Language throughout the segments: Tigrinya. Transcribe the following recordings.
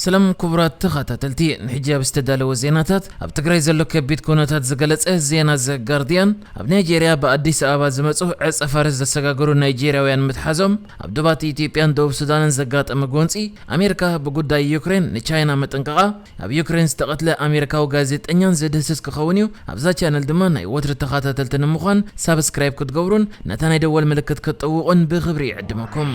ሰላም ክቡራት ተኸታተልቲ፣ ንሕጂ ኣብ ዝተዳለወ ዜናታት፣ ኣብ ትግራይ ዘሎ ከቢድ ኩነታት ዝገለጸ ዜና ዘ ጋርዲያን፣ ኣብ ናይጄርያ ብኣዲስ ኣበባ ዝመጹ ዕጸ ፋርስ ዘሰጋገሩ ናይጄርያውያን ምትሓዞም፣ ኣብ ዶባት ኢትዮጵያን ደቡብ ሱዳንን ዘጋጠመ ጎንጺ፣ ኣሜሪካ ብጉዳይ ዩክሬን ንቻይና መጠንቀቓ፣ ኣብ ዩክሬን ዝተቐትለ ኣሜሪካዊ ጋዜጠኛን ዝድህስስ ክኸውን እዩ። ኣብዛ ቻነል ድማ ናይ ወትሪ ተኸታተልቲ ንምዃን ሳብስክራይብ ክትገብሩን ነታ ናይ ደወል ምልክት ክትጥውቑን ብኽብሪ ይዕድመኩም።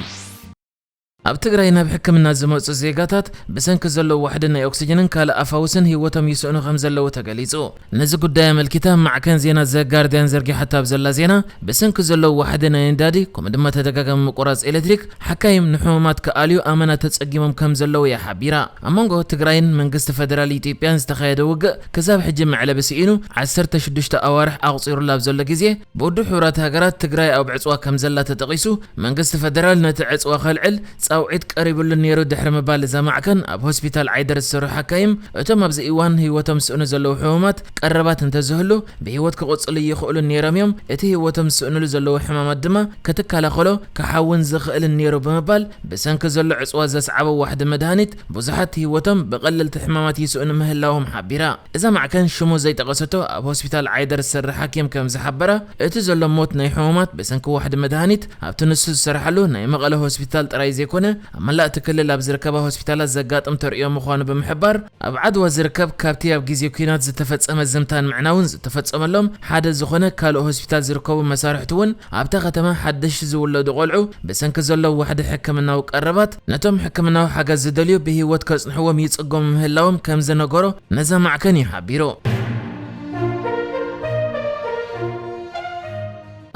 ኣብ ትግራይ ናብ ሕክምና ዝመጹ ዜጋታት ብሰንኪ ዘለዉ ዋሕዲ ናይ ኦክሲጅንን ካልእ ኣፋውስን ህይወቶም ይስእኑ ከም ዘለዉ ተገሊጹ። ነዚ ጉዳይ ኣመልኪታ ማዕከን ዜና ዘ ጋርዲያን ዘርጊሓቶ ኣብ ዘላ ዜና፣ ብሰንኪ ዘለዉ ዋሕዲ ናይ ነዳዲ፣ ከምኡ ድማ ተደጋጋሚ ምቁራጽ ኤሌክትሪክ፣ ሓካይም ንሕሙማት ክኣልዩ ኣመና ተጸጊሞም ከም ዘለዉ እያ ሓቢራ። ኣብ መንጎ ትግራይን መንግስቲ ፈደራል ኢትዮጵያን ዝተኻየደ ውግእ ክሳብ ሕጂ መዕለቢ ስኢኑ ዓሰርተ ሽዱሽተ ኣዋርሕ ኣቑጺሩሉ ኣብ ዘሎ ግዜ፣ ብውድብ ሕቡራት ሃገራት ትግራይ ኣብ ዕጽዋ ከም ዘላ ተጠቒሱ፣ መንግስቲ ፈደራል ነቲ ዕጽዋ ከልዕል ጻውዒት ቀሪብሉ ነይሩ ድሕሪ ምባል፣ እዛ ማዕከን ኣብ ሆስፒታል ዓይደር ዝሰርሑ ሓካይም፣ እቶም ኣብዚ እዋን ህይወቶም ዝስእኑ ዘለዉ ሕሙማት ቀረባት እንተዝህሉ፣ ብህይወት ክቕጽሉ ይኽእሉ ነይሮም እዮም። እቲ ህይወቶም ዝስእንሉ ዘለዉ ሕማማት ድማ ክትከላኸሎ ክሓውን ዝኽእልን ነይሩ ብምባል፣ ብሰንኪ ዘሎ ዕጽዋ ዘስዓቦ ዋሕዲ መድሃኒት ብዙሓት ህይወቶም ብቐለልቲ ሕማማት ይስእኑ ምህላዎም ሓቢራ። እዛ ማዕከን ሽሙ ዘይጠቐሰቶ ኣብ ሆስፒታል ዓይደር ዝሰርሕ ሓኪም ከም ዝሓበራ፣ እቲ ዘሎ ሞት ናይ ሕሙማት ብሰንኪ ዋሕዲ መድሃኒት ኣብቲ ንሱ ዝሰርሓሉ ናይ መቐለ ሆስፒታል ጥራይ ዘይኮነ፣ ኣብ መላእ እቲ ክልል ኣብ ዝርከባ ሆስፒታላት ዘጋጥም ተርእዮ ምዃኑ ብምሕባር፣ ኣብ ዓድዋ ዝርከብ ካብቲ ኣብ ግዜ ኲናት ዝተፈጸመ ዝምታን ምዕናውን ዝተፈጸመሎም ሓደ ዝኾነ ካልእ ሆስፒታል ዝርከቡ መሳርሕቲ እውን ኣብታ ከተማ ሓደሽቲ ዝውለዱ ቆልዑ ብሰንኪ ዘሎ ዋሕዲ ሕክምናዊ ቀረባት ነቶም ሕክምናዊ ሓገዝ ዝደልዩ ብህይወት ከጽንሕዎም ይጽገሙ ምህላዎም ከም ዝነገሮ ነዛ ማዕከን እዩ ሓቢሩ።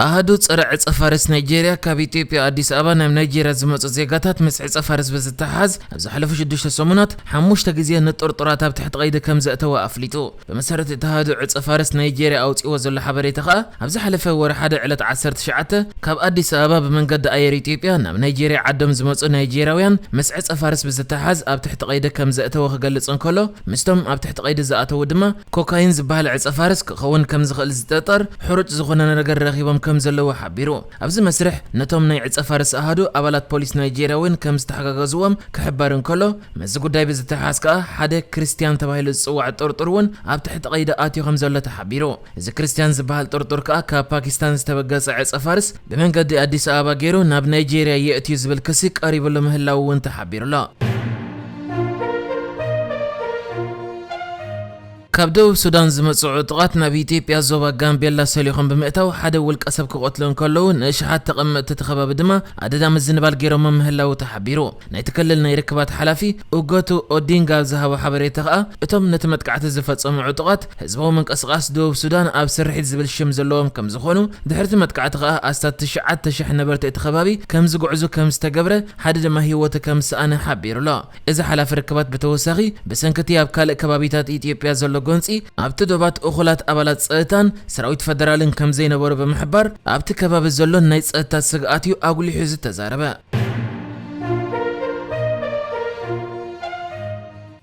ኣሃዱ ጸረ ዕጸ ፋርስ ናይጄርያ ካብ ኢትዮጵያ ኣዲስ ኣበባ ናብ ናይጄርያ ዝመጹ ዜጋታት ምስ ዕጸ ፋርስ ብዝተሓዝ ኣብ ዝሓለፉ ሽዱሽተ ሰሙናት ሓሙሽተ ግዜ ንጥርጡራት ኣብ ትሕቲ ቀይዲ ከም ዘእተወ ኣፍሊጡ። ብመሰረት እቲ ኣሃዱ ዕጸ ፋርስ ናይጄርያ ኣውጺእዎ ዘሎ ሓበሬታ ከኣ፣ ኣብ ዝሓለፈ ወርሒ ሓደ ዕለት ዓሰርተ ትሽዓተ ካብ ኣዲስ ኣበባ ብመንገዲ ኣየር ኢትዮጵያ ናብ ናይጄርያ ዓዶም ዝመጹ ናይጄርያውያን ምስ ዕጸ ፋርስ ብዝተሓዝ ኣብ ትሕቲ ቀይዲ ከም ዘእተወ ክገልጽ እንከሎ፣ ምስቶም ኣብ ትሕቲ ቀይዲ ዝኣተዉ ድማ ኮካይን ዝበሃል ዕጸ ፋርስ ክኸውን ከም ዝኽእል ዝጥርጠር ሕሩጭ ዝኾነ ነገር ረኺቦም ከም ዘለዉ ሓቢሩ። ኣብዚ መስርሕ ነቶም ናይ ዕጸ ፋርስ ኣሃዱ ኣባላት ፖሊስ ናይጄርያ እውን ከም ዝተሓጋገዝዎም ክሕበር እንከሎ፣ ምስዚ ጉዳይ ብዝተሓሓዝ ከኣ ሓደ ክርስትያን ተባሂሉ ዝጽዋዕ ጥርጡር እውን ኣብ ትሕቲ ቀይዲ ኣትዩ ከም ዘሎ ተሓቢሩ። እዚ ክርስትያን ዝበሃል ጥርጡር ከኣ ካብ ፓኪስታን ዝተበገጸ ዕጸ ፋርስ ብመንገዲ ኣዲስ ኣበባ ገይሩ ናብ ናይጄርያ የእትዩ ዝብል ክሲ ቀሪብሉ ምህላዉ እውን ተሓቢሩ ኣሎ። ካብ ደቡብ ሱዳን ዝመጹ ዕጡቓት ናብ ኢትዮጵያ ዞባ ጋምቤላ ሰሊኾም ብምእታው ሓደ ውልቀ ሰብ ክቐትሉ እንከለዉ፣ ንእሽሓት ተቐመጥቲ እቲ ከባቢ ድማ ኣደዳ ምዝንባል ገይሮም ምህላዉ ተሓቢሩ። ናይቲ ክልል ናይ ርክባት ሓላፊ ኡገቱ ኦዲንጋ ኣብ ዝሃቦ ሓበሬታ ከኣ፣ እቶም ነቲ መጥቃዕቲ ዝፈጸሙ ዕጡቓት ህዝባዊ ምንቅስቓስ ደቡብ ሱዳን ኣብ ስርሒት ዝብል ሽም ዘለዎም ከም ዝኾኑ፣ ድሕሪ እቲ መጥቃዕቲ ከኣ ኣስታት ትሽዓተ ሽሕ ነበርቲ እቲ ከባቢ ከም ዝጉዕዙ ከም ዝተገብረ፣ ሓደ ድማ ህይወቱ ከም ዝሰኣነ ሓቢሩ ኣሎ። እዚ ሓላፊ ርክባት ብተወሳኺ፣ ብሰንኪ እቲ ኣብ ካልእ ከባቢታት ኢትዮጵያ ዘሎ ጎንጺ፣ ኣብቲ ዶባት እኹላት ኣባላት ጸጥታን ሰራዊት ፈደራልን ከም ዘይነበሩ ብምሕባር፣ ኣብቲ ከባቢ ዘሎ ናይ ጸጥታ ስግኣት እዩ ኣጉሊሑ ዝተዛረበ።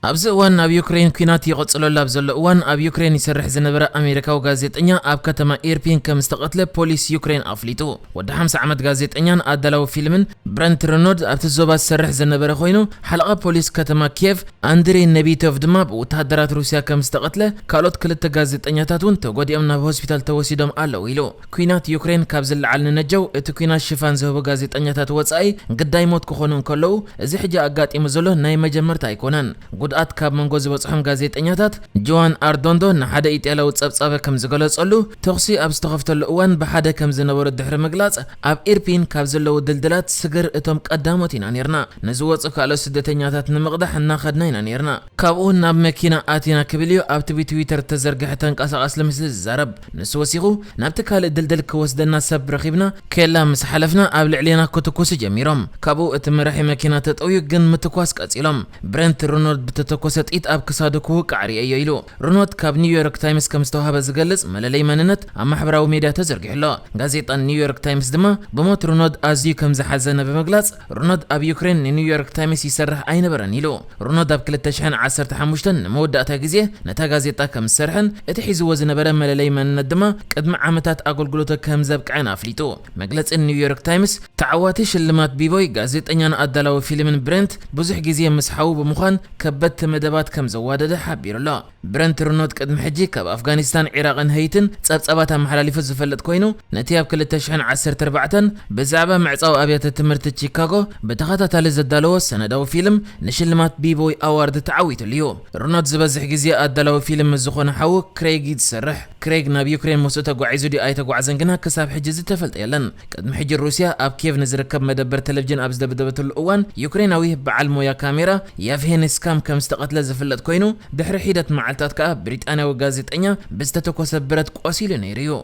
ኣብዚ እዋን ኣብ ዩክሬን ኲናት ይቕጽለሉ ኣብ ዘሎ እዋን፣ ኣብ ዩክሬን ይሰርሕ ዝነበረ ኣሜሪካዊ ጋዜጠኛ ኣብ ከተማ ኢርፒን ከም ዝተቐትለ ፖሊስ ዩክሬን ኣፍሊጡ። ወዲ ሓምሳ ዓመት ጋዜጠኛን ኣዳላዊ ፊልምን ብረንት ረኖድ ኣብቲ ዞባ ዝሰርሕ ዝነበረ ኮይኑ፣ ሓለቓ ፖሊስ ከተማ ኪየቭ ኣንድሬ ነቢቶቭ ድማ ብወተሃደራት ሩስያ ከም ዝተቐትለ፣ ካልኦት ክልተ ጋዜጠኛታት እውን ተጎዲኦም ናብ ሆስፒታል ተወሲዶም ኣለዉ ኢሉ። ኲናት ዩክሬን ካብ ዝለዓል ንነጀው እቲ ኲናት ሽፋን ዝህቡ ጋዜጠኛታት ወጻኢ ግዳይ ሞት ክኾኑ እንከለዉ፣ እዚ ሕጂ ኣጋጢሙ ዘሎ ናይ መጀመርታ ኣይኮነን። ጉድኣት ካብ መንጎ ዝበጽሖም ጋዜጠኛታት ጆዋን ኣርዶንዶ ንሓደ ኢጣልያዊ ጸብጻበ ከም ዝገለጸሉ፣ ተኹሲ ኣብ ዝተኸፍተሉ እዋን ብሓደ ከም ዝነበሩ ድሕሪ ምግላጽ፣ ኣብ ኢርፒን ካብ ዘለዉ ድልድላት ስግር እቶም ቀዳሞት ኢና ኔርና። ንዝወጹ ካልኦት ስደተኛታት ንምቕዳሕ እናኸድና ኢና ኔርና። ካብኡ ናብ መኪና ኣቲና ክብል እዩ ኣብቲ ብትዊተር እተዘርግሐ ተንቀሳቓሲ ምስሊ ዝዛረብ። ንሱ ወሲኹ፣ ናብቲ ካልእ ድልድል ክወስደና ሰብ ረኺብና፣ ኬላ ምስ ሓለፍና ኣብ ልዕሌና ክትኩሱ ጀሚሮም። ካብኡ እቲ መራሒ መኪና ተጠውዩ፣ ግን ምትኳስ ቀጺሎም። ብረንት ሮኖልድ ዝተተኮሰ ጥይት ኣብ ክሳዱ ክውቃዕ ርእየዮ ኢሉ። ሩኖት ካብ ኒውዮርክ ታይምስ ከም ዝተዋህበ ዝገልጽ መለለይ መንነት ኣብ ማሕበራዊ ሜድያ ተዘርጊሑ ኣሎ። ጋዜጣ ኒውዮርክ ታይምስ ድማ ብሞት ሩኖት ኣዝዩ ከም ዝሓዘነ ብምግላጽ፣ ሩኖት ኣብ ዩክሬን ንኒውዮርክ ታይምስ ይሰርሕ ኣይነበረን ኢሉ። ሩኖት ኣብ ክልተ ሽሕን ዓሰርተ ሓሙሽተን ንመወዳእታ ግዜ ነታ ጋዜጣ ከም ዝሰርሐን እቲ ሒዝዎ ዝነበረ መለለይ መንነት ድማ ቅድሚ ዓመታት ኣገልግሎቱ ከም ዘብቅዐን ኣፍሊጡ። መግለጺ ኒውዮርክ ታይምስ፣ ተዓዋቲ ሽልማት ቢቦይ፣ ጋዜጠኛን ኣዳላዊ ፊልምን ብረንት ብዙሕ ግዜ ምስ ሓዉ ብምዃን ከበድቲ መደባት ከም ዘዋደደ ሓቢሩ ኣሎ። ብረንት ሩኖት ቅድሚ ሕጂ ካብ ኣፍጋኒስታን፣ ዒራቕን ሀይትን ጸብጻባት ኣመሓላሊፉ ዝፈልጥ ኮይኑ፣ ነቲ ኣብ ክልተ ሽሕን ዓሰርተ ኣርባዕተን ብዛዕባ ምዕጻው ኣብያተ ትምህርቲ ቺካጎ ብተኸታታሊ ዘዳለዎ ሰነዳዊ ፊልም ንሽልማት ቢቦይ ኣዋርድ ተዓዊቱሉ እዩ። ሩኖት ዝበዝሕ ግዜ ኣዳላዊ ፊልም ምስ ዝኾነ ሓዉ ክሬግ እዩ ዝሰርሕ። ክሬግ ናብ ዩክሬን ምስኡ ተጓዒዙ ድዩ ኣይተጓዕዘን ግና ክሳብ ሕጂ ዝተፈልጠ የለን። ቅድሚ ሕጂ ሩስያ ኣብ ኪየቭ ንዝርከብ መደበር ቴሌቪዥን ኣብ ዝደብደበትሉ እዋን፣ ዩክሬናዊ በዓል ሞያ ካሜራ የቭሄኒ ስካም ከም ዝተቐትለ ዝፍለጥ ኮይኑ፣ ድሕሪ ሒደት መዓልታት ከኣ ብሪጣንያዊ ጋዜጠኛ ብዝተተኮሰ ብረት ቆሲሉ ነይሩ እዩ።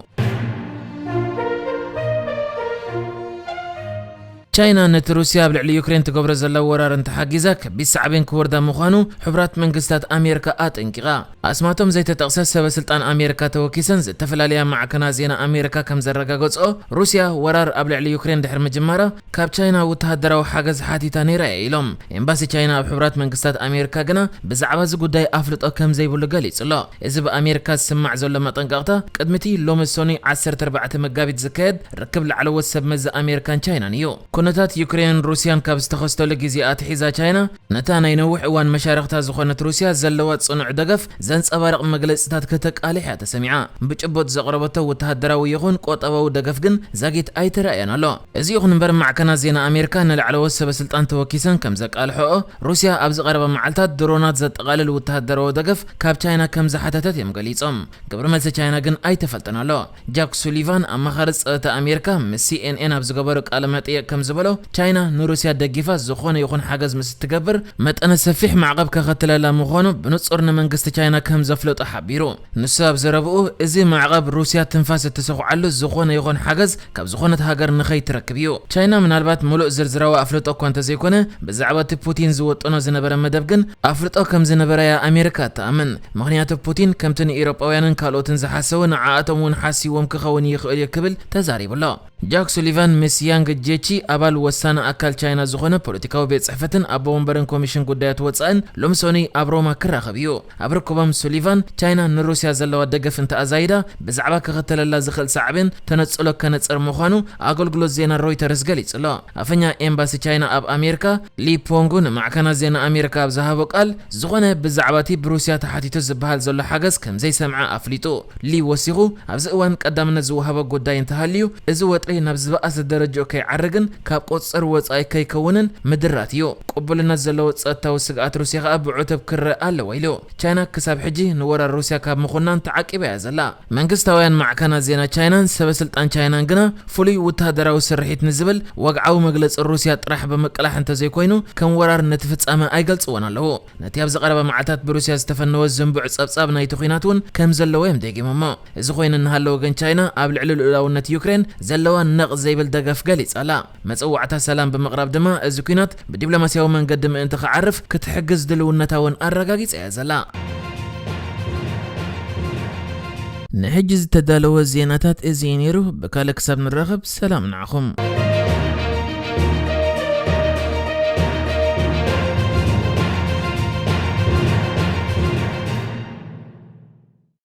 ቻይና ነቲ ሩስያ ኣብ ልዕሊ ዩክሬን ትገብሮ ዘላ ወራር እንተሓጊዛ፣ ከቢድ ሳዕቤን ክወርዳ ምዃኑ ሕቡራት መንግስታት ኣሜሪካ ኣጠንቂቓ። ኣስማቶም ዘይተጠቕሰ ሰበ ስልጣን ኣሜሪካ ተወኪሰን ዝተፈላለያ ማዕከናት ዜና ኣሜሪካ ከም ዘረጋገጽኦ፣ ሩስያ ወራር ኣብ ልዕሊ ዩክሬን ድሕሪ ምጅማራ ካብ ቻይና ወተሃደራዊ ሓገዝ ሓቲታ ነይራ እያ ኢሎም። ኤምባሲ ቻይና ኣብ ሕቡራት መንግስታት ኣሜሪካ ግና ብዛዕባ እዚ ጉዳይ ኣፍልጦ ከም ዘይብሉ ገሊጹ ኣሎ። እዚ ብኣሜሪካ ዝስማዕ ዘሎ መጠንቀቕታ ቅድሚቲ ሎሚ ሰኑይ ዓሰርተ ኣርባዕተ መጋቢት ዝካየድ ርክብ ላዕለዎት ሰብ መዚ ኣሜሪካን ቻይናን እዩ። ኩነታት ዩክሬንን ሩስያን ካብ ዝተኸስተሉ ግዜ ኣትሒዛ ቻይና ነታ ናይ ነዊሕ እዋን መሻርኽታ ዝኾነት ሩስያ ዘለዋ ጽኑዕ ደገፍ ዘንጸባርቕ መግለጺታት ከተቃልሕ እያ ተሰሚዓ። ብጭቡጥ ዘቕረበቶ ወተሃደራዊ ይኹን ቁጠባዊ ደገፍ ግን ዛጊት ኣይተራእያን ኣሎ። እዚ ይኹን እምበር፣ ማዕከናት ዜና ኣሜሪካ ንላዕለዎት ሰበ ስልጣን ተወኪሰን ከም ዘቃልሐኦ፣ ሩስያ ኣብ ዝቐረባ መዓልታት ድሮናት ዘጠቓልል ወተሃደራዊ ደገፍ ካብ ቻይና ከም ዝሓተተት እዮም ገሊጾም። ግብረ መልሲ ቻይና ግን ኣይተፈልጠን ኣሎ። ጃክ ሱሊቫን፣ ኣማኻሪ ጸጥታ ኣሜሪካ፣ ምስ ሲኤንኤን ኣብ ዝገበሮ ቃለ መጠይቕ ከም ዝበሎ፣ ቻይና ንሩስያ ደጊፋ ዝኾነ ይኹን ሓገዝ ምስ እትገብር፣ መጠነ ሰፊሕ ማዕቐብ ከኸትለላ ምዃኑ ብንጹር ንመንግስቲ ቻይና ከም ዘፍለጦ ሓቢሩ። ንሱ ኣብ ዘረብኡ፣ እዚ ማዕቐብ ሩስያ ትንፋስ እትሰኹዓሉ ዝኾነ ይኹን ሓገዝ ካብ ዝኾነት ሃገር ንኸይትረክብ እዩ። ቻይና ምናልባት ምሉእ ዝርዝራዊ ኣፍልጦ እኳ እንተዘይኮነ፣ ብዛዕባ እቲ ፑቲን ዝወጠኖ ዝነበረ መደብ ግን ኣፍልጦ ከም ዝነበራ እያ ኣሜሪካ እትኣምን። ምኽንያቱ ፑቲን ከምቲ ንኤውሮጳውያንን ካልኦትን ዝሓሰቡ ንዓኣቶም እውን ሓሲዎም ክኸውን ይኽእል እዩ ክብል ተዛሪቡ ኣሎ። ጃክ ሱሊቫን ምስ ያንግ ጄቺ፣ ኣባል ወሳኒ ኣካል ቻይና ዝኾነ ፖለቲካዊ ቤት ጽሕፈትን ኣቦ ወንበርን ኮሚሽን ጉዳያት ወጻእን፣ ሎሚ ሰኑይ ኣብ ሮማ ክራኸብ እዩ። ኣብ ርክቦም ሱሊቫን፣ ቻይና ንሩስያ ዘለዋ ደገፍ እንተኣዛይዳ፣ ብዛዕባ ክኸተለላ ዝኽእል ሳዕቤን ተነጽሎ ከነጽር ምዃኑ ኣገልግሎት ዜና ሮይተርስ ገሊጹ ኣሎ። ኣፈኛ ኤምባሲ ቻይና ኣብ ኣሜሪካ፣ ሊ ፖንጉ፣ ንማዕከናት ዜና ኣሜሪካ ኣብ ዝሃቦ ቃል፣ ዝኾነ ብዛዕባ እቲ ብሩስያ ተሓቲቱ ዝበሃል ዘሎ ሓገዝ ከም ዘይሰምዐ ኣፍሊጡ። ሊ ወሲኹ፣ ኣብዚ እዋን ቀዳምነት ዝወሃቦ ጉዳይ እንተሃልዩ፣ እዚ ወጥሪ ናብ ዝበኣሰ ደረጃኡ ከይዓርግን ካብ ቁጽጽር ወጻኢ ከይከውንን ምድራት እዩ። ቅቡልነት ዘለዎ ጸጥታዊ ስግኣት ሩስያ ከኣ ብዕቱብ ክረአ ኣለዎ ኢሉ። ቻይና ክሳብ ሕጂ ንወራር ሩስያ ካብ ምኹናን ተዓቂባ እያ ዘላ። መንግስታውያን ማዕከናት ዜና ቻይናን ሰበ ስልጣን ቻይናን ግና ፍሉይ ወተሃደራዊ ስርሒት ንዝብል ወግዓዊ መግለጺ ሩስያ ጥራሕ ብምቅላሕ እንተዘይኮይኑ፣ ከም ወራር ነቲ ፍጻመ ኣይገልጽዎን ኣለዉ። ነቲ ኣብ ዝቐረባ መዓልታት ብሩስያ ዝተፈነወ ዝንቡዕ ጸብጻብ ናይቲ ኲናት እውን ከም ዘለዎ እዮም ደጊሞሞ። እዚ ኮይኑ እናሃለወ ግን ቻይና ኣብ ልዕሊ ልኡላውነት ዩክሬን ዘለዋ ነቕ ዘይብል ደገፍ ገሊጻ ኣላ። መጸዋዕታ ሰላም ብምቕራብ ድማ እዚ ኲናት ብዲፕሎማስያዊ መንገዲ ምእንቲ ክዓርፍ ክትሕግዝ ድልውነታ እውን ኣረጋጊጻ እያ ዘላ። ንሕጂ ዝተዳለወ ዜናታት እዚ እዩ ነይሩ። ብካልእ ክሳብ ንራኸብ ሰላም ንዓኹም።